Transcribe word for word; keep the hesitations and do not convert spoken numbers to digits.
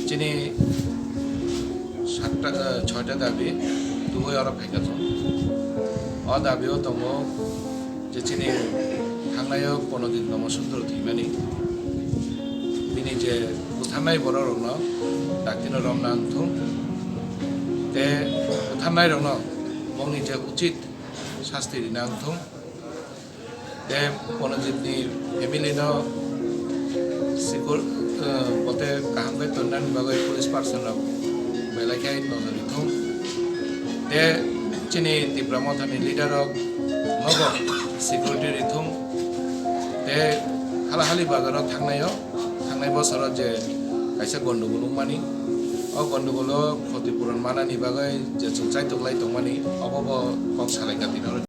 Chini satta, eh, soita dabi tubui oro phaikha chwng. O dabi o tongo je chini thangnaio Pranojit Nomo Sudro thwimani. Bini je butharnai borok rokno daktino romna wngthung. Te butharnai rokno bongni je uchit sasti rina wngthung. Te Pranojit ni family no sikul, eh, bote kaham khe tonnani bagwi police person rok belai khe nojor rithung. Te chini Tipra Motha ni leader rok nogo security rithung. Te hala hali bazar o thangnai o, thangnai bosor o je kaisa gondogol wngmani, o gondogol o khoti puron manani bagwi je chwng chaitok lai tongmani, obo bo kok salai kha tini oro.